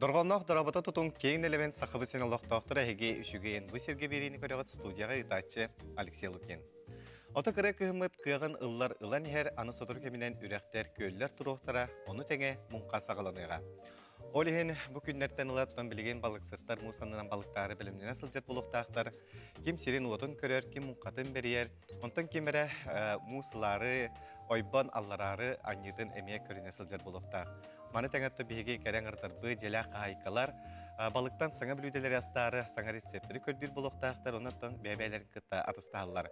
Дорҕоонноох дорообото тутуҥ киэҥ нэлэмэн Сахабыт сирин олохтоохторо эһиги үчүгэйин бу сиргэ биэриини көрөҕүт студияҕа ыытааччы Алексей Лукин. Ото кыра кыһыммыт кыаҕын ыллар ылан иһэр, аны сотору кэминэн үрэхтэр, күөллэр туруохтара, ону тэҥэ муҥха саҕаланыаҕа. Ол иһин бу күннэртэн ылаттан билигин балыксыттар муус аннынан балыктаары бэлэмнэнэ сылдьар буолуохтаахтар. Ким сирин-уотун көрөр, ким муҥхатын бэрийэр, онтон ким эрэ муус ылаары, ойбон аллараары анньыытын эмиэ көрүнэ сылдьар буолуохтаах. Маны тэҥэ биһиги кэрэ аҥардарбыт, дьиэлээх хаһаайкалар балыктан саҥа бүлүүдэлэри астаары, саҥа рецептэри көрдүүр буолуохтаахтар, онон бэйэ-бэйэлэрин кытта атастаһаллар.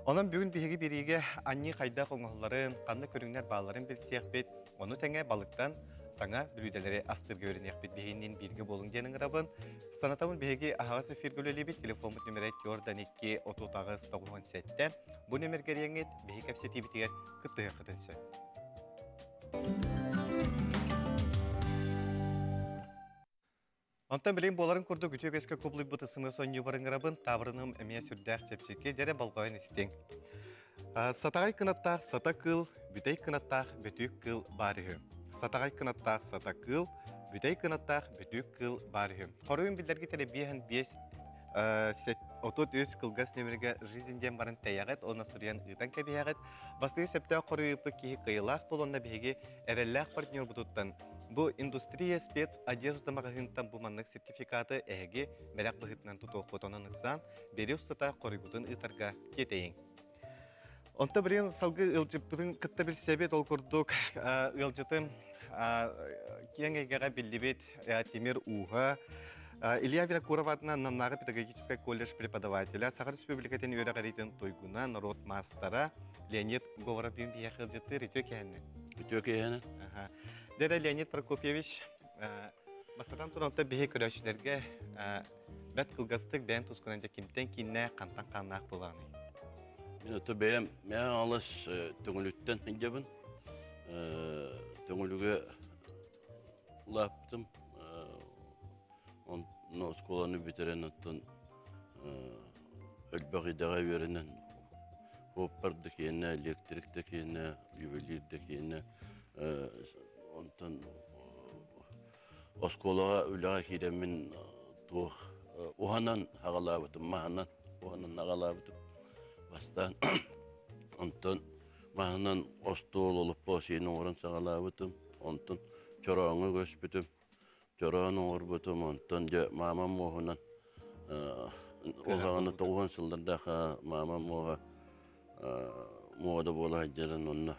Онон бүгүн биһиги биэриигэ анньыы хайдах оҥоһулларын, ханнык көрүҥнэр баалларын билсиэхпит, ону тэҥэ балыктан саҥа бүлүүдэлэри астыырга үөрэниэхпит. Биһигинниин бииргэ буолуҥ диэн ыҥырабын. Санатабын биһиги аһаҕас эфиргэ үлэлиибит. Телефоммут нүмерэ 42 38 97. Бу нүмергэ эрийэҥҥит биһиги кэпсэтиибитигэр кыттыһыаххытын сөп. Онтон билигин буоларын курдук үтүө үгэскэ кубулуйбут ысымы сонньуубар ыҥырабын, таабырыным эмиэ сүрдээх чэпчэки, дьэрэ болҕойон истиҥ. Сатаҕай кынаттаах сата кыыл, бүтэй кынаттаах бөтүүк кыыл баар үһү. Сатаҕай кынаттаах сата кыыл, бүтэй кынаттаах бөтүүк кыыл баар үһү. Хоруйун билэргит эрэ биэһин биэс 33 кылгас нөмергэ «Жизнь» диэн баран тэйэҕит уонна суруйан ыытан кэбиһэҕит. Бастакы сөптөөх хоруйу ыыппыт киһи кыайыылаах буолуонна биһиги эрэллээх партнербутуттан бу индустрия спецодежда маҕаһыынтан бу маннык сертификаты эһиги бэлэх быһыытынан тутуохпут. Онон ыксаан биэри устата хоруйгутун ыытарга тиэтэйиҥ. Онто билигин салгыы ыалдьыппытын кытта билсэбит. Ол курдук ыалдьытым киэҥ эйгэҕэ биллибит Тимир Ууһа, Илья Винокуров аатынан Намнааҕы педагогическай колледж преподавателэ, Саха Республикатын үөрэҕириитин туйгуна, норуот маастара Леонид Говоров бүгүн биһиэхэ ыалдьыттыыр. Үтүө киэһэни. Үтүө киэһэни. Дэрэ Леонид Прокопьевич, бастатан туран биһи көрөөччүлэргэ бэрт кылгастык бэйэм тускунан дьэ кимтэн кииннээх, хантан хааннаах буолаҕыный? Мин ото бэйэм мээ алыс төҥүлүттэн сылдьабын. Төҥүлүгэ улааппытым. Онно оскуоланы бүтэрэн оттон элбэх идэҕэ үөрэнэн суоппар да киэнэ, электрик да киэнэ, ювелир да киэнэ, онтон оскуолаҕа үлэҕэ киирэммин туох уһанан аҕалаабытым, маһынан уһанан аҕалаабытым. Бастаан онтон маһынан остуол олоппос иһин оҥорон саҕалаабытым. Онтон чорооҥҥо көспүтүм. Чороон оҥорбутум. Онтон дьэ маамам муоһунан ол аҕаны тоҕуһун сыллардаах маамам муоһа муода буола сылдьарын онно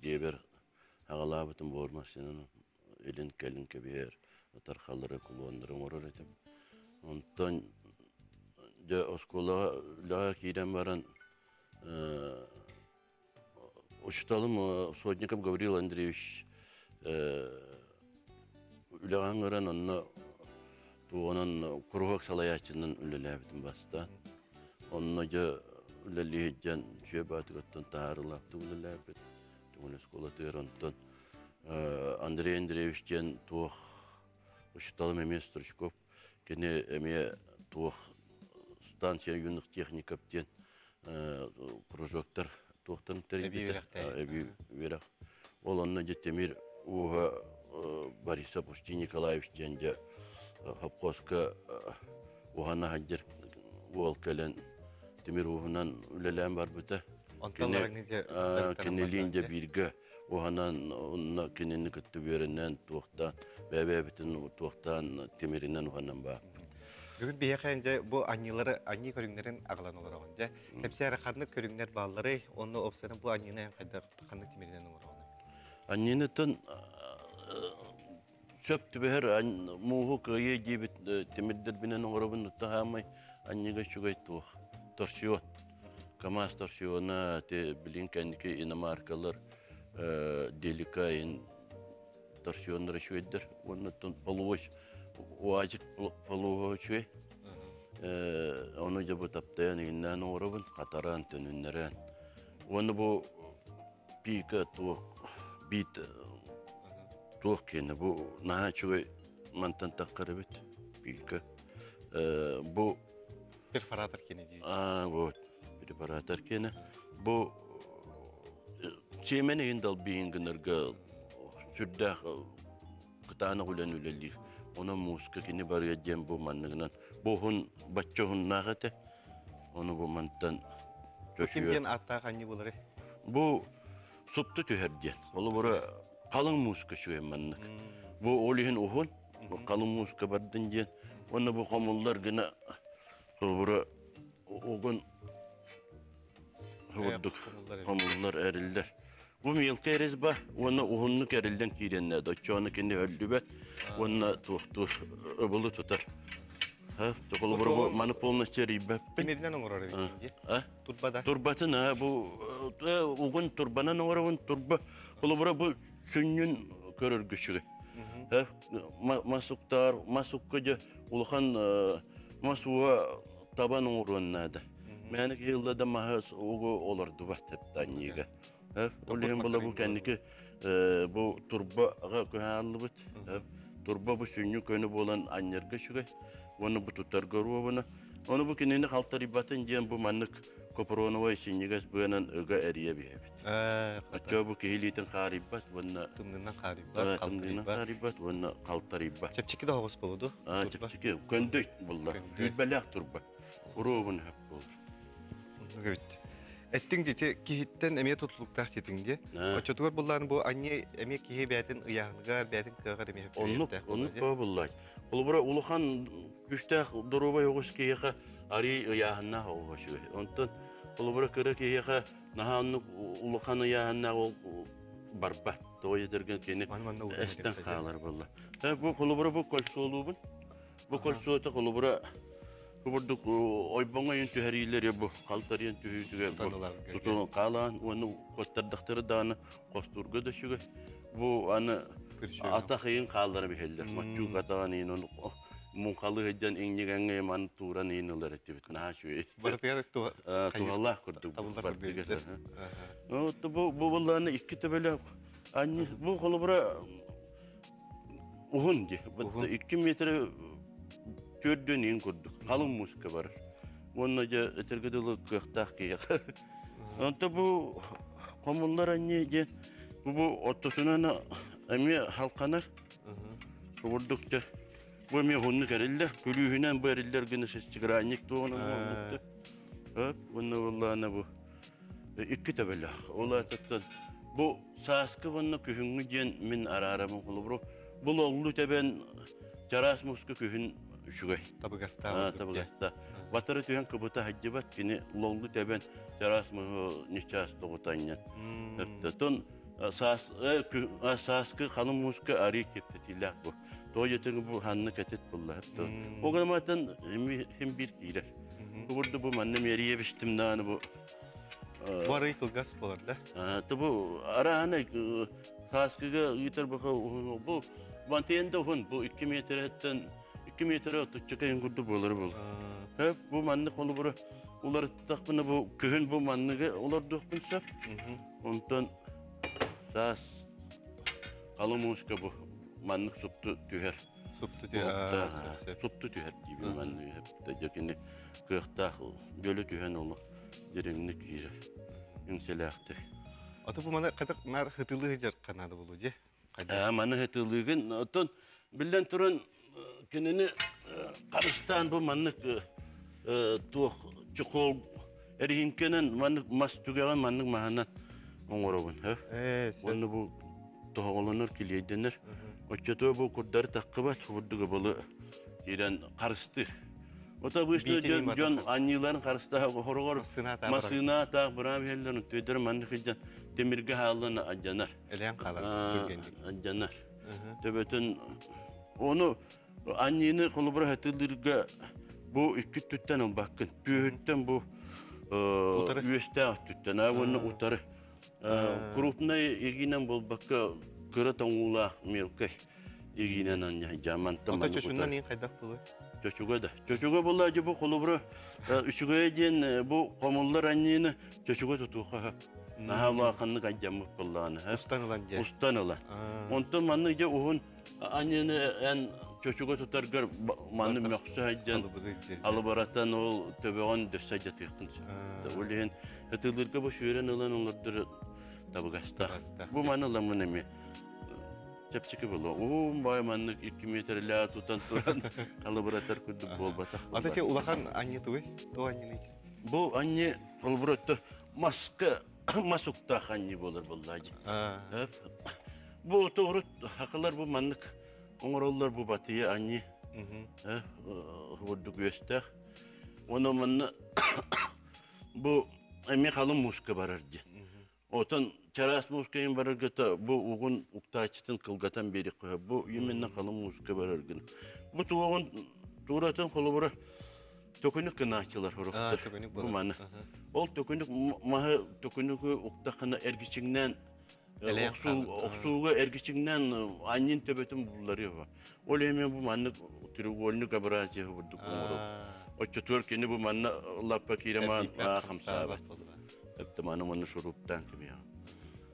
дьиэбэр аҕалаабытым буор массыынаны илин-кэлин кэбиһэр ытархалары, кулуоннары оҥорор этим. Онтон дьэ оскуолаҕа үлэҕэ киирэн баран учууталым Сотников Гаврил Андреевич үлэҕэ ыҥыран онно туоҕунан куруһуок салайааччынан үлэлээбитим бастаан. Онно дьэ үлэлии сылдьан дьиэ баатыгыттан таһаарыылаахтык үлэлээбит. Түҥүл оскуолатыгар онтон Андрей Андреевич диэн туох учууталым эмиэ Стручков кини эмиэ туох станция юных техников диэн кружоктар туохтан тэрийбитэ эбии үөрэх ол онно дьэ Тимир ууһа Борисов Устин Николаевич диэн дьэ совхозка уһана сылдьар уол кэлэн тимир ууһунан үлэлээн барбыта. Кинилиин дьэ бииргэ уһанан онно кинини кытта үөрэнэн туохтаан бэйэ-бэйэбитин туохтаан тимиринэн уһанан бааппыт. Бүгүн биһиэхэ дьэ бу анньыылары анньыы көрүҥнэрин аҕалан олороҕун дьэ. Кэпсээ эрэ ханнык көрүҥнэр баалларый? Онно уопсайынан бу анньыыны хайдах ханнык тимиринэн оҥороҕунуй? Анньыыныттан сөп түбэһэр мууһу кыайыы диэбит тимирдэрбинэн оҥоробун хаамай анньыга үчүгэй туох торсион КамАЗ торсиона те билин кэнники иномаркалар делика ин торсионнар үчүгэйдэр уонна полуось уазик полуоһа үчүгэй ону дьэ бу таптайан иҥиннээн оҥоробун хатаран төнүннэрэн уонна бу пика туох биит туох киэнэ бу наһаа үчүгэй мантан таххар эбит пика бу перфоратор киэнэ дии а вот перфоратор киэнэ бу сиэмэн иһин далбиин гынарга сүрдээх кытаанах үлэни үлэлиир. Онон мууска кини барыа диэн бу манныгынан бу уһун бачча уһуннаах этэ. Ону бу мантан Бу ким диэн ааттаах анньыы буоларый? Бу супту түһэр диэн. Холобура халыҥ мууска үчүгэй маннык. Бу ол иһин уһун, халыҥ мууска бардын диэн. Уонна бу хомуллар гына холобура угун курдук хомуллар эриллэр. Бу мелкая резьба уонна уһуннук эриллэн киирэннэ оччону кини өллүбэт уонна туохтуур ыбылы тутар. Холобура бу маны полностью эрийбэппин. Тимиринэн оҥорор эбит дии. Турбада. Турбатын бу угун турбанан оҥоробун турба холобура бу сүнньүн көрөргө үчүгэй. Масуктар, масукка дьэ улахан мас уга табан оҥоруон наада. Мээнэ киһи ылла да маһы угу олордубат таптаанньыыга. Ол иһин була бу кэнники бу турбаҕа көһө Турба бу сүнньү көнө буолан анньарга үчүгэй. Уонна бу тутарга оруобуна. Ону бу кинини халтарыйбатын диэн бу маннык капроновай синньигэс быанан ыга эрийэ биһэбит. Оччо бу киһи илиитин хаарыйбат уонна тымныынан хаарыйбат, тымныынан хаарыйбат уонна халтарыйбат. Чэпчэки да оҕус болуду. Чэпчэки көндөй булла. Күүрбэлээх турба. Уруобун хөп болur. Оннук эбит. Эттиҥ дии, киһиттэн эмиэ тутулуктаах диэтиҥ дии. Оччотугар буллаан бу анньыы эмиэ киһи бэйэтин ыйааһыныгар, бэйэтин кыаҕар эмиэ Оннук, оннук буллаай. Холобура улахан күүстээх доруобай оҕус киһиэхэ арый ыйааһыннаах оҕо үчүгэй. Онтон холобура кыра киһиэхэ наһаа оннук улахан ыйааһыннаах ол барбат. Тоҕо диэтэргин кини эстэн хаалар буолла. Бу холобура бу кольцолуубун. Бу кольцота холобура бу бурдук ойбоҥ ойун түһэриилэри бу халтарыйан түһүүтүгэр тутулун хаалаан уонна куоттардахтары дааны хостуурга да үчүгэй. Бу аны атах ыйын хааллара биһэллэр. Моччуук атаҕын ыйын ону муҥхалыы сылдьан иҥньигэҥҥэ маны тууран ыйын ылар этибит. Наһаа үчүгэй. Барытыгар туһалаах курдук бардыгар. Бу бу буллааны икки төбөлөөх анньы бу холобура уһун дии. 2 метр төрдүн иин курдук. Халыҥ мууска барар. Уонна дьэ этэргэ дылы кыахтаах киһиэхэ. Онто бу хомуллар анньы диэн бу оттотунан эмиэ халканар. Курдук дьэ бу эмиэ уһуннук эриллэр. Күлүүһүнэн бу эриллэр гына шестигранник туоҕунан уһуннуктар. Уонна буоллаҕына бу икки төбөлөөх. Ол аатыттан бу сааскы уонна күһүҥҥү диэн мин араарабын холобуру бу лоллу тэбэн чараас муска күһүн үчүгэй. Табыгастаах. Табыгастаах. Батары түһэн кыбыта сылдьыбат кини лоллу тэбэн чараас муһу ничаас тоҕутанньан. Тон сааскы халыҥ мууска арыы кэптэтиилээх бу. Тоҕо диэтиҥ бу ханна кэтит булла. Ол гынан хим биир киирэр. Бу курдук бу манна миэрийэ бистим даҕаны бу Бу арый кылгас буолар да? Бу араана сааскыга ыытар баха бу бантыйан да уһун бу 2 метреттен 2 метр отучча кэйин курдук буолар бул. Бу маннык холобура уларыттахпына бу күһүн бу манныгы олордуохпун сөп. Онтон саас халыҥ мууска бу маннык супту түһэр. Супту түһэр. Супту түһэр диибин маннык. Дьэ кини кыахтаах дьөлө түһэн олох дириҥник киирэр. Үҥсэлээхтик. Ото бу маны хатык наар хытылыы сылдьар канаада болу дии. Маны хытылыыгын оттон биллэн туран кинини харыстаан бу маннык туох чехол эриһиҥкэнэн маннык мас түгэҕин маннык маһынан оҥоробун. Уонна бу тоһоҕолонор килиэйдэнэр. Оччотугар бу курдары таххыбат курдук былы киирэн харыстыыр. Вот обычно дьон, дьон анньыыларын харыстаһа хороҕор массыына таах быраам иһэллэр, төйдөр маннык сылдьан тимиргэ хааллан адьанар. Элээн хаалар түргэнник. Адьанар. Төбөтүн ону анньыыны холобура хатылыырга бу икки өттүттэн ылбаккын. Түөһүттэн бу үөстээх өттүттэн, а уонна утары. Крупнай игинэн буолбакка кыра тоҥуулаах мелкай игинэн анньа мантан Ото чочунан иин хайдах буолуй? Чочуга да. Чочуга буолла дьэ бу холобура үчүгэйэ диэн бу хомуллар анньыыны чочуга тутуоха наһаа улааханнык айдьаммыт буоллаҕына. Устан ылан дьэ. Устан ылан. Онтон маннык дьэ уһун анньыыны эн чочуга тутаргар манны мөхсө айдьан алыбаратан ол төбөҕүн дөссө айдьатыаххын сөп. Ол иһин ытыылыырга бу сүүрэн ылан олордор табыгастаах. Бу маны ыламмын эмиэ. Чэпчэки буолуо. Уум баай маннык 2 метрлээх тутан туран халыбыратар курдук буолбатах Ата ти улахан анньы тугуй? Туох анньыный? Бу анньы холобура маска мас уктаах анньы буолар буоллаа дии. Бу урут хакылар бу маннык оҥороллор бу батыйа анньы курдук үөстээх. Ону манна бу эмиэ халыҥ мууска барар дии. Отон чараас мууска бараргыта бу угун уктааччытын кылгатан биэриэххэ бу именно халыҥ мууска бараргын. Бу туоҕун тууратын холобура төкүнүк гынааччылар сорохтор. Бу маны. Ол төкүнүк маһы төкүнүгү уктаххына эргичиҥнээн охсууга эргичиҥнээн анньын төбөтүн булларыа. Ол эми бу маннык треугольник образия курдук оҥорор. Оччотугар кини бу манна лаппа киирэмаан хамсаабат. Эптэ маны манна шуруптаан кимиэхэ.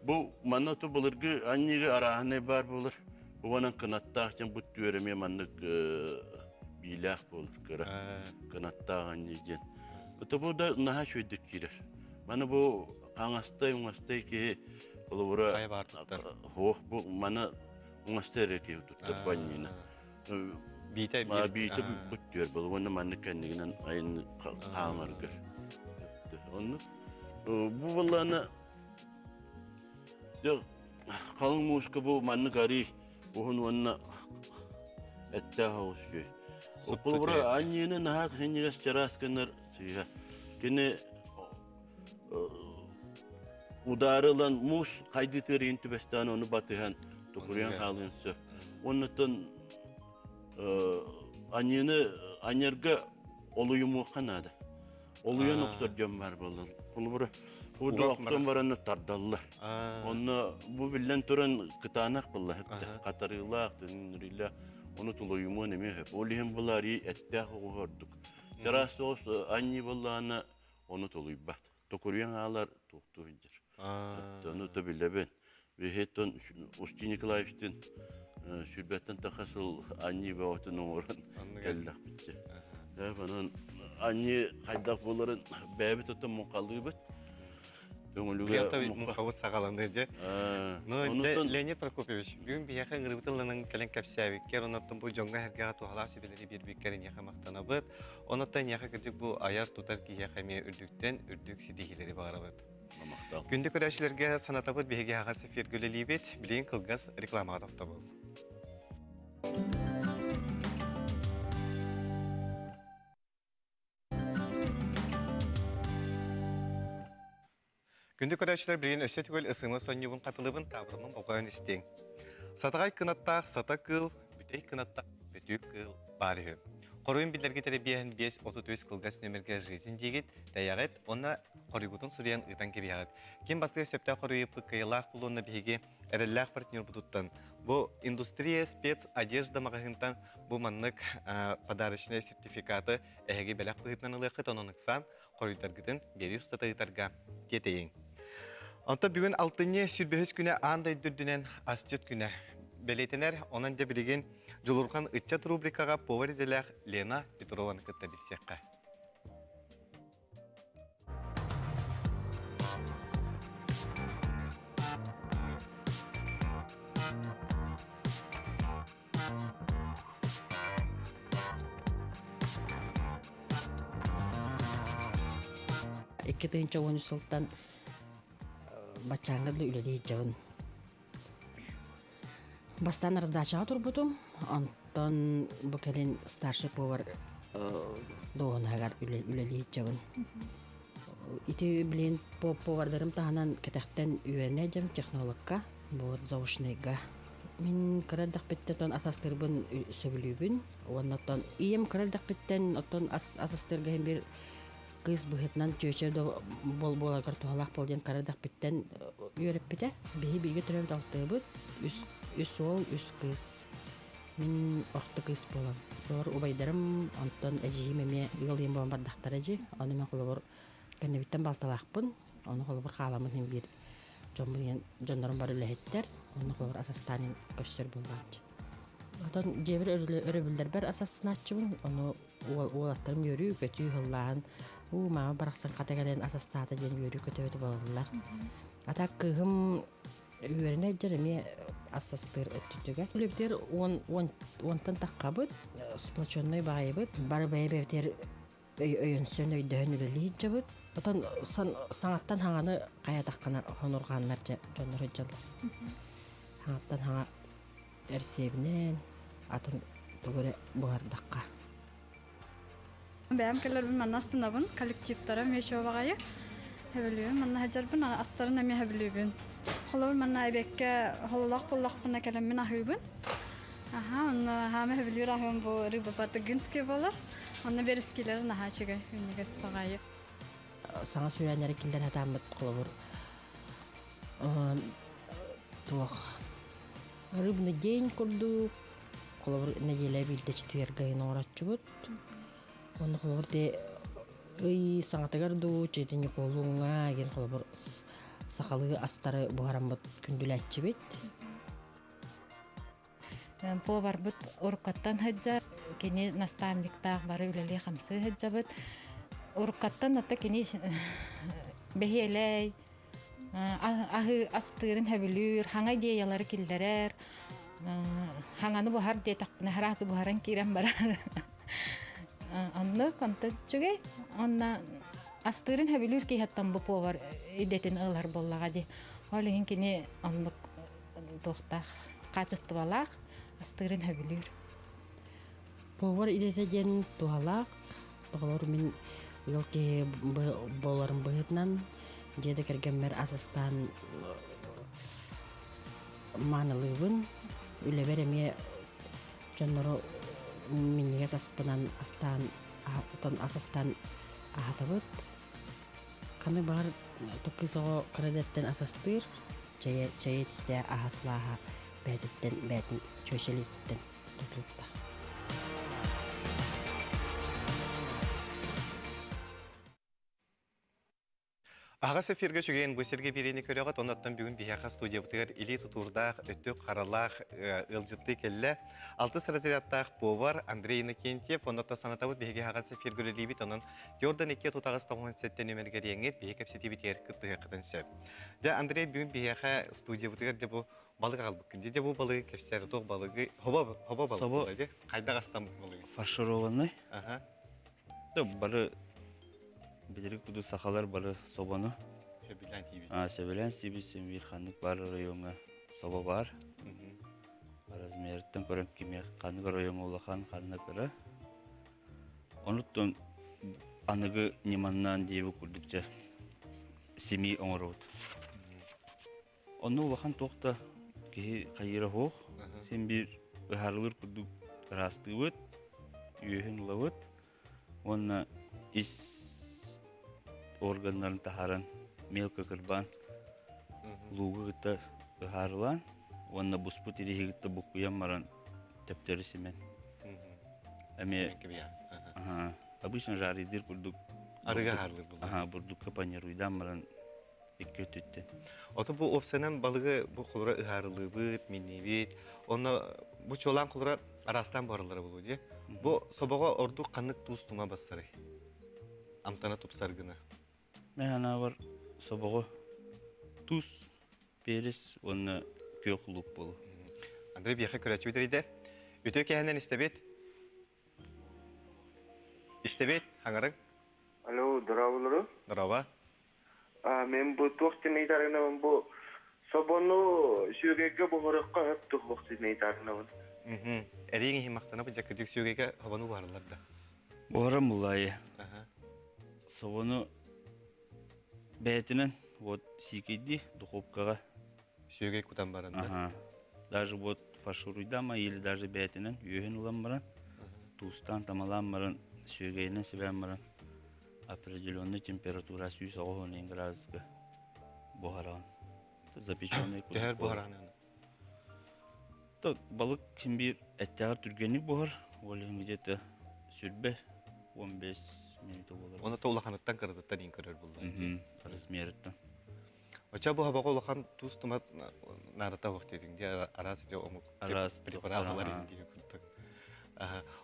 Бу манна ту былыргы анньыгы арааһынай баар буолар. Уонан кынаттаах дьон бу түөрэме маннык биилээх буолар кыра кынаттаах анньы диэн. Это бу да наһаа үчүгэйдик киирэр. Маны бу хаҥастай уҥастай киһи холобура хоох бу маны уҥастай эрэ киһи туттар бу анньыына. Биитэ биитэ бүттүөр был уонна маннык кэннигинэн айын хаамаргар. Онну бу былаана халыҥ мууска бу маннык арый уһун уонна эттээх оҕус үчүгэй. Холобура анньыыны наһаа синньигэс чараас гынар сыыһа. Кини удары ылан муус хайдытыыр иһин түбэстээн ону батыһан тукуруйан хаалыан сөп. Оннуттан аньыыны аньарга олуйумуохха наада. Олуйан охсор дьон бар буолла. Холобура, бу охсон баранна тардаллар. Онно бу биллэн туран кытаанах буолла хатарыылаах, төннөрүүлээх ону тулуйумуон эмиэ сөп. Ол иһин булари эттээх оҕуһу ордук. Чараас соҕус анньыы буоллаҕына ону тулуйбат. Токуруйан хаалар туохтуу сылдьар. Ону то билэбин. Биһиттэн Устин Николаевичтын сүүрбэттэн таха сыл анньыы бөҕөтүн оҥорон кэллэхпитчэ. Онон анньыы хайдах буоларын бэйэбит оттон муҥхалыыбыт. Өҥөлүгэ муҥхабыт саҕаланыы дьэ. Ну, Леонид Прокопьевич, бүгүн биһиэхэ ыҥырыбыт ылланан кэлэн кэпсээбиккэр, онон бу дьоҥҥо-сэргэҕэ туһалаах сүбэлэри биэрбиккэр эйиэхэ махтанабыт. Онон эйиэхэ кырдьык бу айар-тутар киһиэхэ эмиэ үрдүктэн үрдүк ситиһиилэри баҕарабыт. Махтал. Күндү көрөөччүлэргэ санатабыт биһиги аһаҕас эфиргэ үлэлиибит. Билигин кылгас рекламаҕа тохтобул. Күндү көрөөччүлэр билигин өссө түгэл ысыма сонньубун хатылыбын таабырымын болҕойон истиҥ. Сатаҕай кынаттаах сата кыыл, бүтэй кынаттаах бөтүүк кыыл баар үһү. Хоруйун билэргит эрэ биэһин 5 33 кылгас нөмергэ жизнь диигит, тэйэҕит уонна хоруйгутун суруйан ыытан кэбиһэҕит. Ким бастыыр сөптөөх хоруйуппут кыайыылаах булуонна биһиги эрэллээх партнербутуттан бу индустрия спецодежда маҕаһыынтан бу маннык подарочнай сертификаты эһиги бэлэх быһыытынан ылыаххыт, онон ыксаан хоруйдаргытын биэрии устата ыытарга тиэтэйиҥ. Онтон бүгүн алтынньы 25 күнэ аан дойду үрдүнэн асчыт күнэ бэлиэтэнэр. Онон дьэ билигин Дьулурҕан ыччат рубрикаҕа повар идэлээх Лена Петрованы кытта билсиэххэ. 2013 сылтан баччааҥҥа дылы үлэлии сылдьабын. Бастаан раздачаҕа турбутум, онтон бу кэлин старший повар дуоһунаһыгар үлэлии сылдьабын. Ити билигин повардарым таһынан кэтэхтэн үөрэнэ сылдьабын технологка, вот заочнайга. Мин кыра эрдэхпиттэн оттон ас астыырбын сөбүлүүбүн уонна оттон ийэм кыра эрдэхпиттэн оттон ас ас астыырга иһин биир кыыс быһыытынан чүөчэ да буоларгар туһалаах буол диэн кыра эрдэхпиттэн үөрэппитэ. Биһи бииргэ төрөөбүт алтыабыт, үс үс уол, үс кыыс. Мин орто кыыс буолан. Олор убайдарым, онтон эдьиийим эмиэ ыал ийэм буолан бардахтара дии. Ону мен холобур кэннибиттэн балталаахпын. Ону холобур хааламмын иһин биир дьоммун дьоннорум бары үлэһиттэр. Онно холобур ас астаан иһин көрсөр буоллааччы. Отон дьиэбэр өрөбүллэрбэр ас астынааччыбын. Ону уолаттарым үөрүү-көтүү һыллааһын уу маама барахсан хата кэлэн ас астаата диэн үөрүү-көтөбүт буолаллар. А так кыыһым Үөрэнэ дьэр эмиэ ассастыыр өттүтүгэр. Үлэбитигэр уонтан таххабыт, сплоченный баайыбыт, бары бэйэ-бэйэбитигэр өйөнсөн өйдөһөн үлэлии сылдьабыт. Отон саҥаттан хаҥаны хайатаххына хонурҕааннар дьэ дьоннор сылдьаллар. Хаҥаттан хаҥа эрсиэбинэн атын тугу эрэ буһардахха. Бэйэм кэлэрбин манна астынабын, коллективтара эмиэ үчүгэй Хэбилүүбүн манна сылдьарбын, астарын эмиэ хэбилүүбүн. Холобур, манна эбиэккэ хололоох буоллахпына кэлэммин аһыыбын. Аха, онно хаама хэбилүүр аһыым бу рыба по-тыгынски буолар. Онно берескилэр наһаа үчүгэй, үннүгэс баҕайы. Саҥа сүүрээннэри киллэрэ сатааммыт холобур туох рыбный день курдук холобур нэдиэлэ биирдэ четверга оҥороччубут. Онно холобур те ый саҥатыгар дуу, чэтин Ньукуолуҥҥа диэн холобур сахалыы астары буһараммыт күндүлээччибит. Поварбыт уруккаттан сылдьар, кини наставниктаах бары үлэлии-хамсыы сылдьабыт. Уруккаттан ото кини бэһиэлэй, аһы астыырын сөбүлүүр, хаҥа идеялары киллэрэр, хаҥаны буһар диэтэхпинэ араас буһаран киирэн барар. Оннук, онтон үчүгэй. Онно астыырын сөбүлүүр киһиттэн бу повар идэтин ылар буоллаҕа дии. Ол иһин кини оннук туохтаах, хаачыстыбалаах астыырын сөбүлүүр. Повар идэтэ диэн туһалаах. Оҕолор мин ыал киһи буоларым быһыытынан дьиэ да кэргэммэр ас астаан маанылыыбын. Үлэбэр эмиэ дьоннору минньигэс аспынан астаан ас астаан аһатабыт. Ханнык баҕар кыыс оҕо кыра эрдэттэн ас астыыр, чэйэ чэйэ итиитэ аһа сылааһа бэйэтиттэн бэйэтин чүөчэлиититтэн тутулуктаах. Аҕас эфиргэ үчүгэйин бу сиргэ биэриини көрөҕүт. Оннуттан бүгүн биһиэхэ студиябытыгар илии тутуурдаах, өттүк харалаах ыалдьыттыы кэллэ. Алтыс разрядтаах повар Андрей Иннокентьев. Оннуттан санатабыт биһиги аҕас эфиргэ үлэлиибит. Онон Тёрдан икки тутаҕас тоҕуһун сэттэ нүмергэ диэҥҥит биһи кэпсэтиибитигэр кыттыһыаххытын сөп. Дьэ, Андрей бүгүн биһиэхэ студиябытыгар дьэ бу балык аҕалбыккын. Дьэ бу балыгы кэпсээр туох балыгы хобо хобо балык Собо дьэ хайдах астаммыт балыгы? Фаршированный. Аха. Да бары билирик куду сахалар бары собону Сөбүлээн тиийбит. Сөбүлээн сиибит син ханнык бар райоҥҥа собо бар. Размерыттан көрөн кими ханнык райоҥҥа улахан, ханнык кыра. Онуттан аныгы ньыманнаан диэбит курдук дьэ симии оҥоробут. Онно улахан туох да киһи хайыыра суох. Син биир ыһаарылыыр курдук ыраастыыбыт, үөһүн ылабыт уонна ис органнарын таһааран мелко кырбаан луугу кытта ыһаарылаан уонна буспут ириһи кытта буккуйан баран төптөрү симэн. Эмиэ обычно жаридыр курдук арыга хаарлыр булду. Бурдукка панируйдаан баран икки өттүттэн. Ото бу опсанан балыгы бу холура ыһаарылыыбыт, миннибит. Онно бу чуолаан холура араастаан буһарыллара буолуо дии. Бу собоҕо ордук ханнык туус тума бассарый? Амтана тупсар гына. Мен анаабар собоҕо туус, перец уонна күөх лук болу. Андрей биэхэ көрөөччүбүт эрийдэ. Үтүө кэһэнэн истэбит. Истэбит, хаҥарыҥ. Алло, здравствуйте. Здорово. Мен бу туох диэн ыйытарынабын бу собону сүөгэйгэ буһарыахха сөп туһуох диэн ыйытарынабын. Эрииҥ иһин махтанабын дьэ кырдьык сүөгэйгэ собону буһарыллар да. Буһаран буллаайы. Собону бэйэтинэн вот сиикийди духовкаҕа. Сүөгэй кутан баран да. Даже вот фаршируйдама или даже бэйэтинэн үөһүн ылан баран туустаан тамалаан баран сүөгэйинэн сибээн баран определенный температура 190 градуска буһараҕын. Запеченный Төһөр буһараҕын? То балык ким биир эттээҕэр түргэнник буһар, ол иһин где-то сүрбэ 15 минута буолар. Оны то улаханыттан кыратыттан иин көрөр булла. Размерыттан. Оча бу хабаҕа улахан туус тумат наарата уох диэтиҥ дии араас дьэ омук араас препарат иһин дии курдук.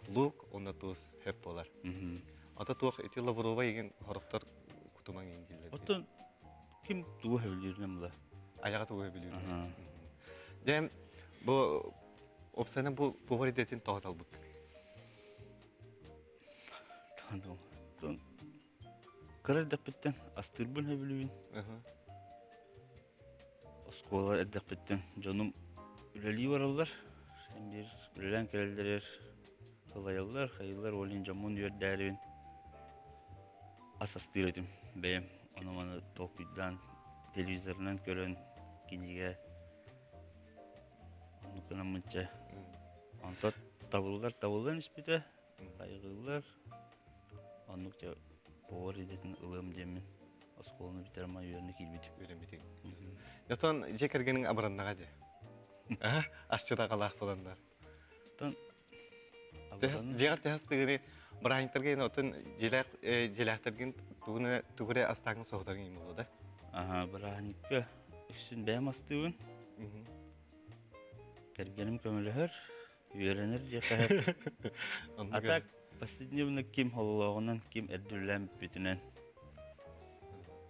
Лук уонна туус хөп буолар. Ата туох ити лавровай игин хорохтор кутумаҥ иин дииллэр. Оттон ким тугу сөбүлүүрүнэн була. Аяға тугу билүүр. Дем бу опсана бу повар идэтин тоҕо талбыккын? Кыра эрдэхпиттэн астыырбын сөбүлүүбүн. Оскуола эрдэхпиттэн дьонум үлэлии бараллар. Биир үлэлээн кэлэллэригэр сылайаллар, хайыыллар, ол иһин дьоммун үөрдээрибин ас астыыр этим бэйэм. Ону-маны толкуйдаан, телевизорынан көрөн, кинигэ оннук гынаммынча. Онтон табыллар табыллан испитэ, хайҕыыллар. Оннук дьэ повар идэтин ылыам диэммин оскуоланы бүтэрэн үөрэнэ киирбитим. Үөрэммитиҥ. Отон дьиэ кэргэниҥ абыраннаҕа дии. Асчыт аҕалаах буоланнар. Оттон Дьиэҕэр тэһэс тыгыны бырааһынньыктарга ин отон дьиэлээх дьиэлээхтэргин тугуна тугу эрэ астааҥҥын соһутарыҥ им буолуо да? Аха, бырааһынньыкка үксүн бэйэм астыыбын. Кэргэним көмөлөһөр, үөрэнэр диэххэ А так повседневно ким хололооҕунан, ким эрдүүлээн бүппүтүнэн,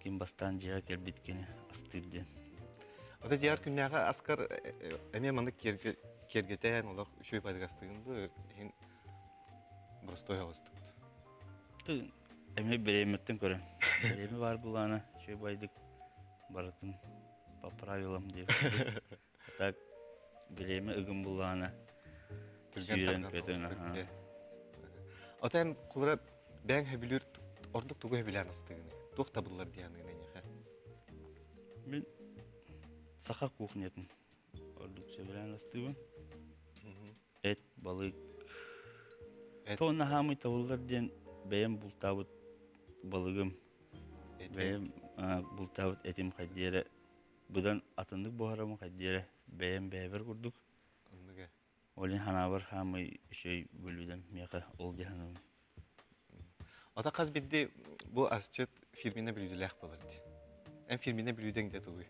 ким бастаан дьиэҕэ кэлбит кини астыыр диэн. Ата дьиэҕэр күннээҕи аскар эмиэ маннык киэргэтэн олох үчүгэй бадыгастыгын бу иһин боростуой оҕустук. Эмиэ бириэмэттэн көрөн. Бириэмэ баар булаана үчүгэй байдык барытын по правилам диэбит. Так бириэмэ ыгым буллаҕына Түргэн сүүрэн көтөн. Ата эн кулара бэйэҥ хөбүлүүр ордук тугу хөбүлээн астыгыный? Туох табыллар диэн эйиэхэ? Мин саха кухнятын ордук сөбүлээн астыыбын. Эт, балык. Тоҕо наһаамый табыллар диэн бэйэм бултаабыт балыгым, бэйэм бултаабыт этим хайдиэрэ быдан атыннык буһарамын хайдиэрэ бэйэм бэйэбэр курдук. Оннуга. Ол иһин ханаабар хаамый үчүгэй бүлүүдэн миэхэ ол дии саныыбын. Ата хас бирди бу асчыт фирмина бүлүүдэлээх буолар дии. Эн фирмина бүлүүдэҥ дэ тугуй?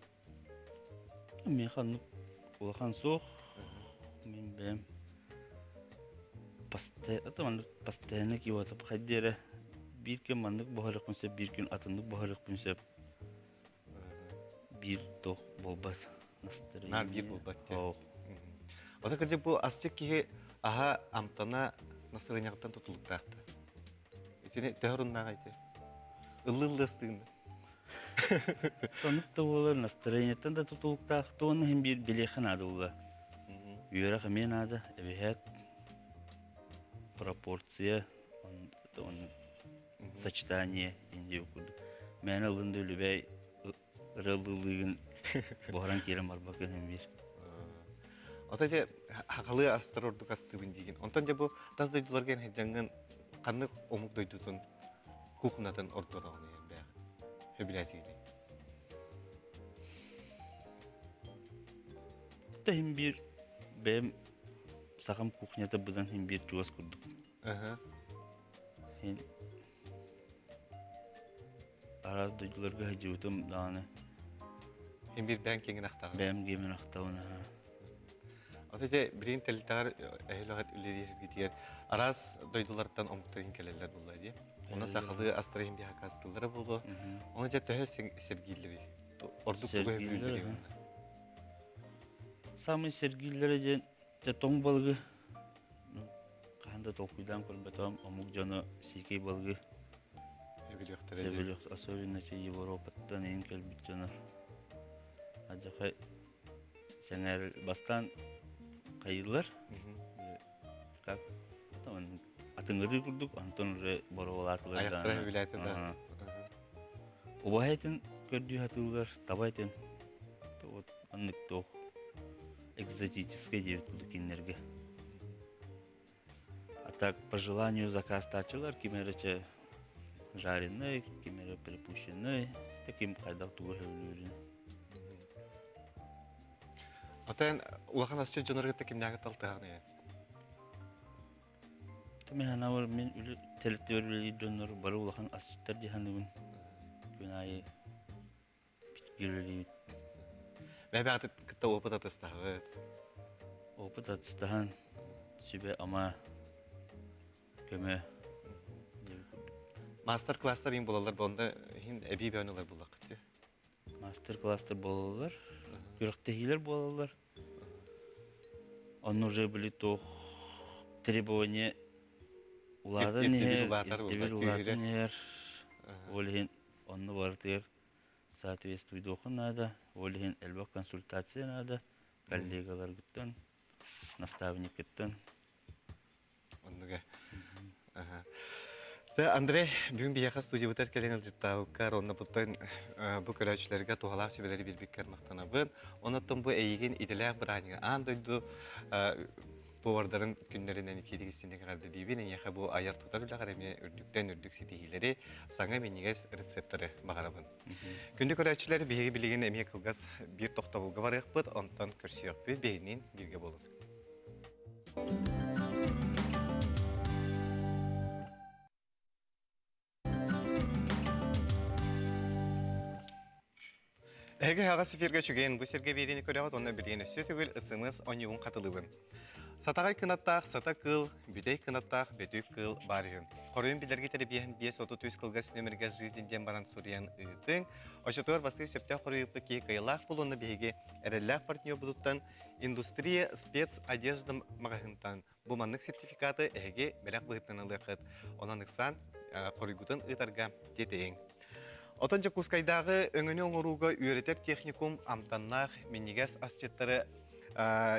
Миэхэ оннук улахан суох. Мин бэйэм постоянно киотап хайдиэрэ биир күн маннык буһарыахпын сөп, биир күн атыннык буһарыахпын сөп. Биир туох буолбат. Наар биир буолбат дии. Ота кырдьык бу асчыт киһи аһа амтана настырыанньаҕыттан тутулуктаах да. Итини төһө оруннааҕа ити? Ыллы-ыллы астыгын да. Оннук да буолар, настроениеттан да тутулуктаах, туон иһин биир билиэххэ наада буолла. Үөрэх эмиэ наада, эбиһээт пропорция, он, сочетание индия курдук. Мээнэ ылын да үлүбэй ырыалыылыгын буһаран киирэн барбаккын иһин биир. Ото дьэ хахалыы астар ордук астыыбын диигин. Онтон дьэ бу тас дойдуларга эн сылдьаҥҥын ханнык омук дойдутун кухнатын ордороҕун бээх сөбүлээтигиний? Иһин биир бэйэм сахам кухнята быдан иһин биир чугас курдук. Иһин араас дойдуларга сылдьыбытым даҕаны. Иһин биир бэйэҥ киэҥин ахтаҕын. Бэйэм киэҥин ахтабын аһа. Ото дьэ билигин тэрилтэҕэр эһил үлэлииргитигэр араас дойдулартан омуктар иһин кэлэллэр буолла дии. Онно сахалыы астар иһин биһа акаастыыллара буолуо. Ону дьэ төһө сэргииллэрий? Ордук тугу сөбүлүүллэрий онно? Саамай сэргииллэрэ диэн дьэ тоҥ балыгы хаһан да толкуйдаан көрбөтөҕүм омук дьоно сиикэй балыгы Сөбүлүөхтэрэ. Сөбүлүөх, особенно Европаттан иһин кэлбит дьоно. Адьаха сэҥээр бастаан хайыылар как атыҥырыы курдук онтон уже боруобалаатылар Аяктара билээтэ да. Убаһа этин көрдүү сатыыллар, таба этин вот оннук туох экзотическай диэбит курдук кинилэргэ. А так по желанию заказтааччылар ким эрэ чэ жареный, ким эрэ припущенный, таким хайдах тугу сөбүлүүрүн. Отон улахан асчыт дьоннорго кытта кимнээҕи талтыһаҕын Мин санаабар мин тэрилтэбэр үлэлиир дьоннор бары улахан асчыттар дии саныыбын. Күн аайы үлэлиибит. Бэйбэҕитин кытта опыт атастаһаҕыт. Опыт атастаһан, сүбэ-ама, көмө. Мастер-класстар иин буолаллар, онно иһин эбии бөөн ылар буллаххыт. Мастер-класстар буолаллар. Күрэхтэһиилэр буолаллар. Онно уже били туох требование улаатан иһэр, ирдэбил улаатан иһэр. Ол иһин онно барытыгар соответствуйдуохха наада. Ол иһин элбэх консультация наада коллегаларгыттан, наставниккыттан. Оннуга. Андрей, бүгүн биһиэхэ студиябытыгар кэлэн ылдьыттаабыккар, онно буттан бу көрөөччүлэргэ туһалаах сүбэлэри биэрбиккэр махтанабын. Онон бу эйигин идэлээх бырааһынньыгы аан дойду повардарын күннэринэн итиирик истиҥник эҕэрдэлиибин. Эйиэхэ бу айар-тутар үлэҕэр эмиэ үрдүктэн үрдүк ситиһиилэри, саҥа минньигэс рецептары баҕарабын. Күндү көрөөччүлэр, биһиги билигин эмиэ кылгас биир тохтобулга барыахпыт, онтон көрсүөхпүт, биһигиниин бииргэ буолун. Эһиги аҕас эфиргэ үчүгэйин бу сиргэ биэриини көрөҕүт уонна билигин өссө төгүл СМС онньугун хатылыыбын. Сатаҕай кынаттаах сата кыыл, бүтэй кынаттаах бөтүүк кыыл баар үһү. Хоруйун билэргит эрэ 5 33 кылгас нөмергэ «Жизнь» диэн баран суруйан ыытыҥ. Оччотугар бастыыр сөптөөх хоруйуппут киһи кыайыылаах буолуонна биһиги эрэллээх партнербутуттан Индустрия спецодежда маҕаһыынтан бу маннык сертификаты эһиги бэлэх быһыытынан ылыаххыт. Онон ыксаан хоруйгутун ыытарга тиэтэйиҥ. Отон Дьокуускайдааҕы өҥөнү оҥорууга үөрэтэр техникум амтаннаах минньигэс асчыттары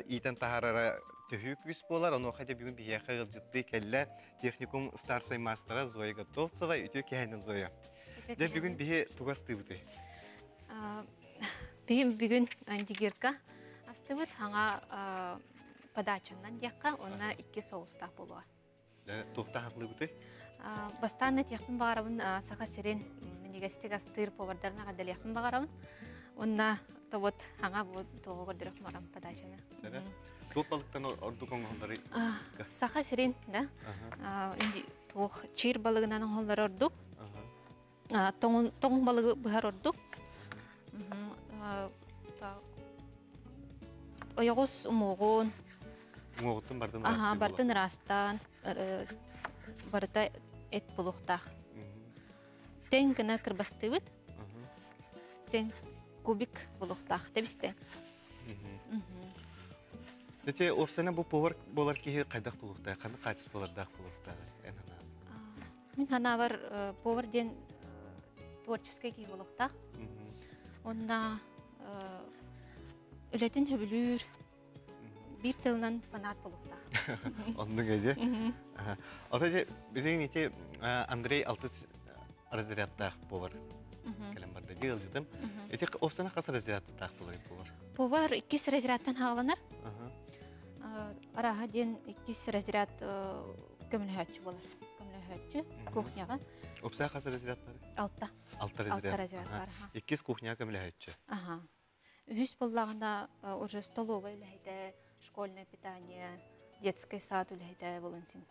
иитэн таһаарара төһүү күүс буолар. Онуоха дьэ бүгүн биһиэхэ ыалдьыттыы кэллэ техникум старшай маастара Зоя Готовцева. Үтүө киэһэнэн, Зоя. Дьэ бүгүн биһи тугу астыыбытый? Биһим бүгүн андигирка астыбыт хаҥа подачаннан диэххэ, онно икки соустаах буолуо. Туохтаах атлыыбытый? Бастаан этиэхпин баҕарабын Саха сирин минньигэстик астыыр повардарына эҕэрдэлиэхпин баҕарабын. Онно тобот хаҥа бу туоҕу көрдөрөх барам подачаны. Туох балыктан ордук оҥоһулларый? Саха сирин, да? Туох чиир балыгынан оҥоһуллар ордук. Тоҥ балыгы быһар ордук. Ойоҕос умуоҕун. Уҥуоҕуттан бардын Аха, бардын ыраастаан, барыта эт булуохтаах. Тэҥ гына кырбастыыбыт. Тэҥ кубик булуохтаах. Тэбистэҥ. Ити уопсайынан бу повар буолар киһи хайдах булуохтаах, ханнык хаачыстыбалардаах буолуохтаах эн санаан? Мин санаабар повар диэн творческай киһи буолуохтаах. Онна үлэтин сөбүлүүр, биир тылынан фанат буолуохтаах. Оннук эдьэ. Ото дьэ билигин ити Андрей алтыс разрядтаах повар кэлэн барда дии ыалдьытым. Ити опсана хас разрядтаах буолар повар? Повар иккис разрядтан хааланар. Араха диэн иккис разряд көмөлөһөөччү буолар. Көмөлөһөөччү кухняҕа. Опсаа хас разряд бар? Алта. Алта разряд. Алта разряд бар. Иккис кухняҕа көмөлөһөөччү. Аха. Үһүс буоллаҕына уже столовая үлэһитэ, школьное питание, детский сад үлэһитэ болон син.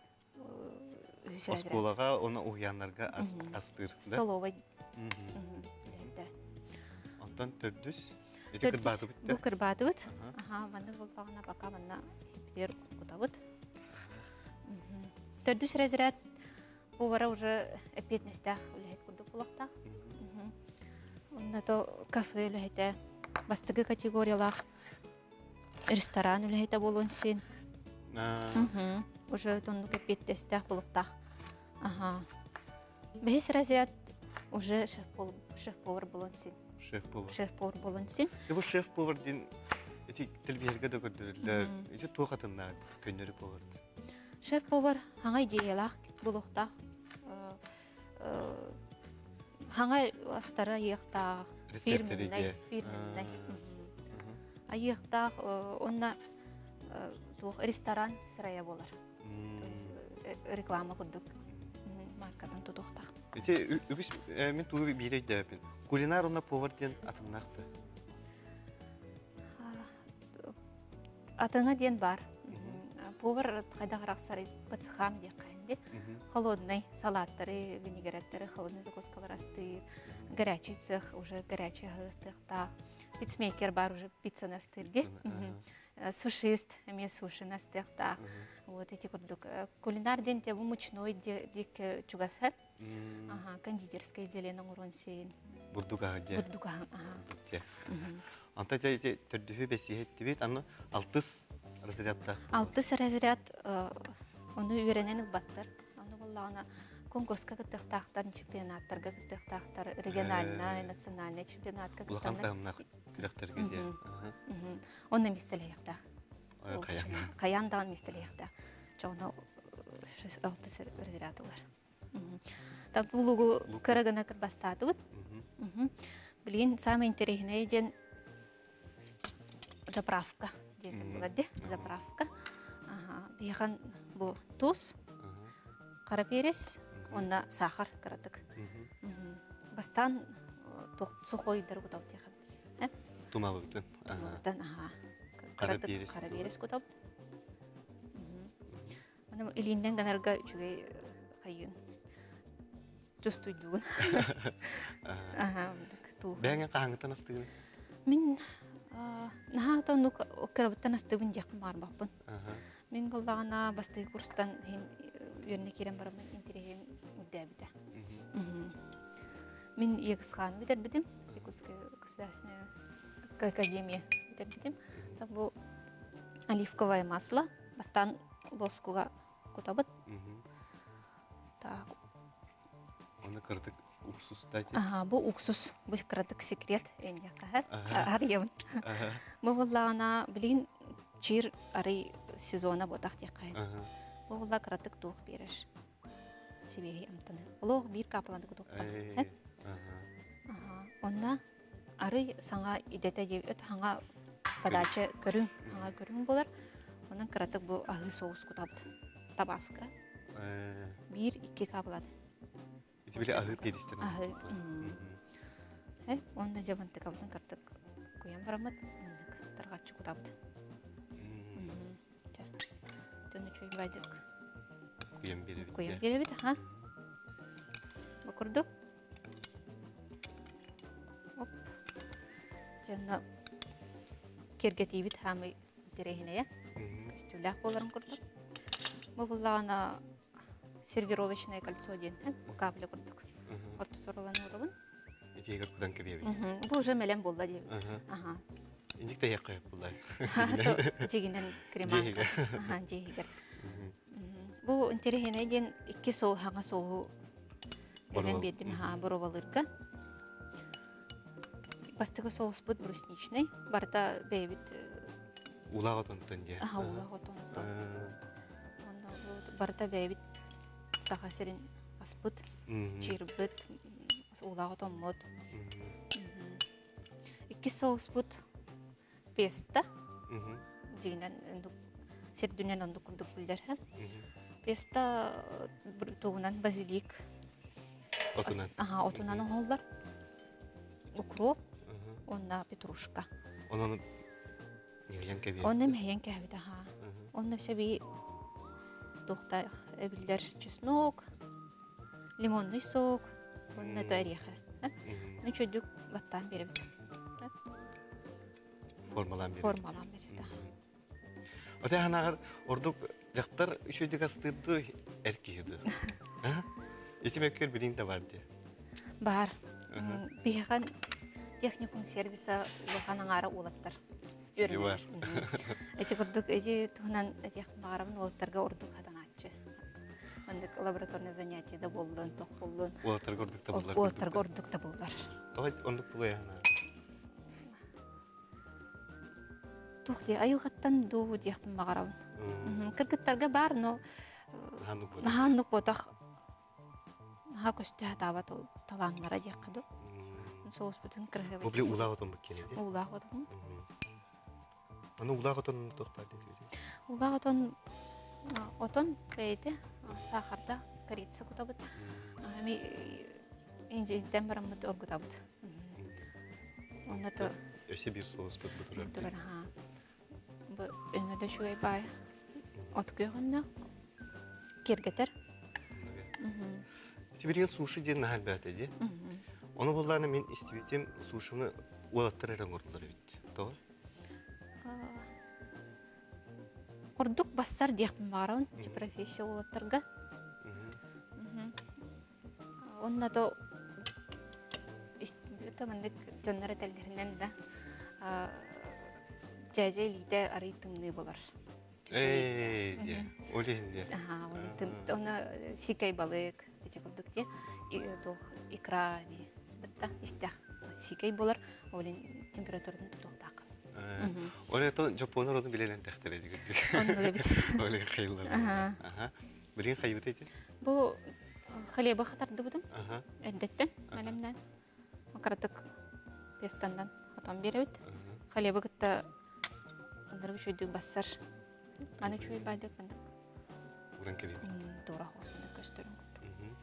Үһүс разряд. Оскуолаҕа оны уһуйааннарга астыыр. Столовай үлэһитэ. Онтон төрдүс Ити кырбаатыбыт Бу кырбаатыбыт. Аха, маннык буоллаҕына пока манна иһиппитигэр кутабыт. Төрдүс разряд повара уже эппиэтинэстээх үлэһит курдук буолуохтаах. Онно то кафе үлэһитэ, бастакы категориялаах ресторан үлэһитэ буолуон син. Уже тоннук эппиэтинэстээх буолуохтаах. Аха. Бэһис разряд уже шеф-повар буолуон син. Шеф-повар. Шеф-повар буолуон син. Бу шеф-повар диэн ити телевизорга да көрдөрүллэр. Ити туох атыннаах көннөрү повар? Шеф-повар хаҥа идеялаах буолуохтаах. Хаҥа астары айыахтаах, фирменнай, фирменнай. Айыахтаах, онно туох ресторан сырайа буолар. Реклама курдук маркатын тутуохтаах. Ити үгүс мин тугу биир өйдөөпүн. Кулинар уонна повар диэн атыннаах да? Атыҥа диэн бар. Повар хайдах арахсар по цехам диэххэ Холодный салаттары, винегреттары, холодный закускалар астыыр, горячий цех уже горячий астыахтаах. Пиццмейкер бар уже пиццаны астыыр ди. Сушист эмиэ сушины астыахтаах. Вот эти курдук. Кулинар диэн те бу мучной дик чугасар. Ага, кондитерское изделие оҥоруон син. Бурдук аһы дьэ. Бурдук аһы, аха. Бурдук дьэ. Анта дьэ ити төрдүһү бэсиһэттибит, аны алтыс разрядтаах. Алтыс разряд ону үөрэнэн ылбаттар. Ону буоллаҕына конкурска кыттыахтаахтар, чемпионаттарга кыттыахтаахтар, региональнай, национальнай чемпионатка Улахан таһымнаах күрэхтэргэ дьэ. Онно миэстэлэһиэхтээх. Хайаан. Хайаан даҕаны миэстэлэһиэхтээх. Чоҕуна алтыс разряд ылар. Там лугу кыра гына кырбастаатыбыт. Билигин самый интересный диэн заправка диэн булар ди заправка. Биһихан бу туус, қара перец, онна сахар кыратык. Бастаан сухойдар кутабыт диэхэ. Тумалыбытын. Тумалыбытын, аха. Кыратык қара перец кутабыт. Аны илииннэн гынарга үчүгэй хайыын чувствуйдугун. Аха, оннук туу. Бэйэҥ хаһааҥҥыттан астыгын? Мин наһаа оннук кырабыттан астыыбын диэхпин баҕарбаппын. Мин буоллаҕына бастакы курстан иһин үөрэнэ киирэн бараммын интэриэһим үрдээбитэ. Мин ЕГСХ-ны бүтэрбитим, Якутская государственная академия бүтэрбитим. Так бу оливковое масло Бастаан лоскуга кутабыт. Так. Оны кырдык уксус да Аха, бу уксус, бу кыратык секрет энньэхэ. Арыйабын. Бу буллаҕына билигин чир арый сезона буотах диэххэ. Бу булла кыратык туох биэрэр. Сибиэһи амтаны. Олох биир каапаланы кутуохха. Аха. Онна арый саҥа идэтэ диэбит хаҥа подача көрүҥ хаҥа көрүҥ буолар. Онон кыратык бу аһыы соус кутабыт. Табаска. Биир икки каапыланы. Ити били аһыы перистен. Аһыы. Э, онно дьабантыкабытын кыртык куйан бараммыт, маннык тарҕаччы кутабыт. Тон үчүгэй байдык. Куйан биэрэбит. Куйан биэрэбит, аха. Бу курдук. Оп. Дьонно киргэтиибит хаамый интэриэһинэйэ. Көстүүлээх буоларын курдук. Бу буллаҕына сервировочное кольцо диэн капля курдук. Ортотугар ылан уурабын. Итиэгэр кутан кэбиэбит. Бу уже мэлэм буолла диэбит. Аха. Инник да яққайып буллар. Дьигинэн креманка. Аха, дьиһигэр. Бу интэриэһинэй диэн икки соуһаҥа соуһу эбэн биэрдим аха боруобалыырга. Бастакы соуспут брусничный. Барыта бэйэбит Улаах отонтон диэ. Аха, улаах отонтон. Онно барыта бэйэбит Саха сирин аспыт, чыырбыт, уулаах отоммут. Иккис соуспут песта. Дьиҥинэн сирдүнэн оннук курдук биллэр. Песта тугунан базилик. Отунан. Аха, отунан оҥоһуллар. Укроп уонна петрушка. Онон мэһийэн кэбиһэбит. Онно мэһийэн кэбиһэбит, аха. Онно сэби туохтаах эбиллэр чеснок, лимонный сок, уонна то эриэхэ. Ну, чөдүк баттаан биэрэбит. Формалаан биэрэбит. Формалаан биэрэбит, аха. Оте ханаҕар ордук дьахтар үчүгдүк астыыр дуу, эр киһи дуу? Ити мөккүөр билиҥ да бар дии. Бар. Биһиэхэ техникум сервиса улахан аҥаара уолаттар. Бар. Эти курдук эти туһунан этиэх баҕарабын уолаттарга ордук хатанааччы. Маннык лабораторный занятие да буоллун, тох буоллун. Уолаттарга ордук табыллар. Уолаттарга ордук табыллар. Тоҕо оннук буолуо Туох дии айылҕаттан дуу диэхпин баҕарабын. Кыргыттарга баар, но наһаа оннук буотах наһаа көстө сатаабат ол талааннара диэххэ дуу. Соуспутун кыраһыабай. Бу били уулаах отон киэнэ дии. Уулаах отон. Аны уулаах отон туох баар диэтибит? Уулаах отон отон бэйэтэ саахардаах корица кутабыт. Эми инженердэн бараммыт оргутабыт. Онно то Өссө биир соуспут бу турар. Турар, аха. Бу өҥө да үчүгэй баай. От күөҕүннэх киэргэтэр. Сибиригэ суши диэн наһаа элбээтэ дии. Ону буллааны мин истибитим сушины уолаттар эрэ оҥордулар эбит. Тоҕо? Ордук бассар диэхпин баҕарабын ити профессия уолаттарга. Онно то То маннык дьоннор этэллэринэн да дьээдьэ илиитэ арый тымныы болар. Ээ, диэ. Ол иһин диэ. Аха, оны сикэй балык, ити курдук диэ. Туох икра ми бытта истэх сикэй болар, ол температуратын тутуохтаах. Ол это жапоннар оны билелен тэхтер эдигит. Оннук эбит. Ол хайлар. Аха. Билин хайбыт эти? Бу хлеба хатардыбытым. Эрдэттен мэлэмнэн. Макаратык тестандан хотон биэрэбит. Хлебы кытта ынырык үчүгүйдүк бассар. Маны үчүгэй байдык мандык. Уран кэлин. Тура хосунда көстөрүн курдук.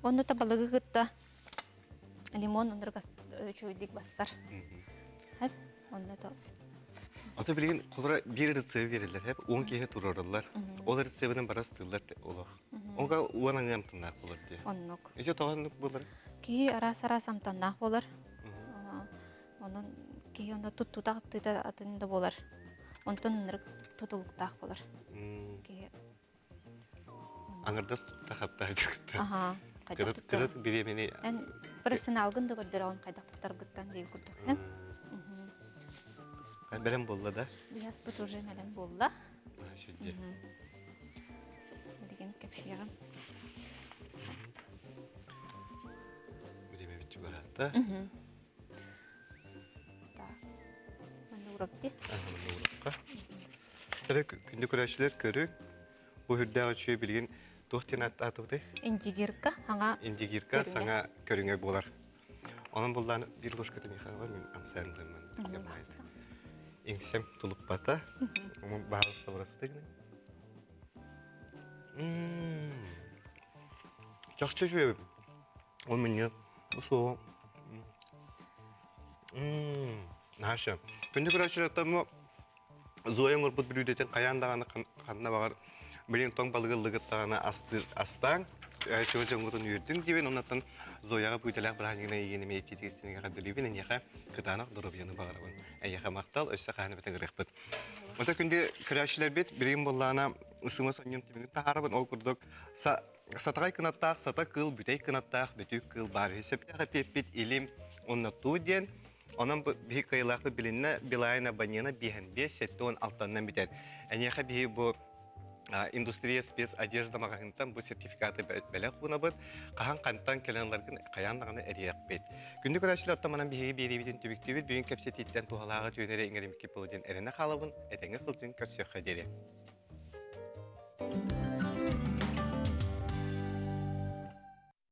Онно та балыгы кытта лимон ынырык үчүгүйдүк бассар. Хеп, онно то Ата билигин холора биир рецепт береллер хеп, 10 киһи турараллар. Ол рецебинен барас тыллар олох. Онга уон аҥы амтаннаах болар дии. Оннук. Иче тоҕоннук болар? Киһи араас-араас амтаннаах болар. Онон киһи онно туттуута хаптыыта атын да болар. Онтон ынырык тутулуктаах болар. Киһи Аңырдас тутта хаптаа дьыкта. Аха. Хайдах Кырат кырат бириэмини Эн профессионалгын да көрдөрөҕүн хайдах туттаргыттан диэн курдук. Бэлэм буолла да? Быһаспыт уже бэлэм буолла. Сүдде. Билигин кэпсиэҕим. Бириэмэ бүтчү бараатта. Так. Манна уурапти. Манна урапка. Тэрэ күндү көрөөччүлэр көрүҥ. Бу үрдээх үчүгэй билигин туох диэн ааттаатыбытый? Индигирка саҥа Индигирка саҥа көрүҥэ буолар. Онон буллаан биир ложката Михайлова мин амсайан булан Иҥсэм тулуппата. Ону баһалыста барастыгын. Чахчы үчүгэй. Ол минньэ суоҕу. Наша. Күндү көрөөччүлэртэн Зоя оҥорбут бүлүүдэтин хайаан даҕаны ханна баҕар билин тоҥ балыгы ыллыгыттаҕына астыыр астааҥ чуо дьоҥҥутун үөрдүҥ диибин оннуттан Зояҕа бүүтэлээх бырааһынньыгынан эйигин эмиэ итиитик эҕэрдэлиибин эйиэхэ кытаанах доруобуйаны баҕарабын эйиэхэ махтал өссө хаһан эбэтэ ыҥырыахпыт Ото күндү көрөөччүлэрбит билигин буоллаҕына ысыма сонньум түмүгүн таһаарабын ол курдук сатаҕай кынаттаах сата кыыл бүтэй кынаттаах бөтүүк кыыл баар үһү сөптөөх эпиэппит илим уонна туу диэн Онон биһи кыайыылаахпыт билиннэ Билайн абонена биэһэн биэс 76-нан бүтэр. Эниэхэ биһи бу индустрия спецодежда маҕаһыынтан бу сертификаты бэлэх уунабыт. Хаһан хантан кэлэн ыларгын хайаан даҕаны эрийэхпит. Күндү көрөөччүлэр оттон манан биһиги биэриибитин түмүктүүбүт. Бүгүн кэпсэтииттэн туһалааҕы түүнэри иҥэримикки буолуо диэн эрэнэ хаалабын. Этэҥҥэ сылдьын көрсүөххэ диэри.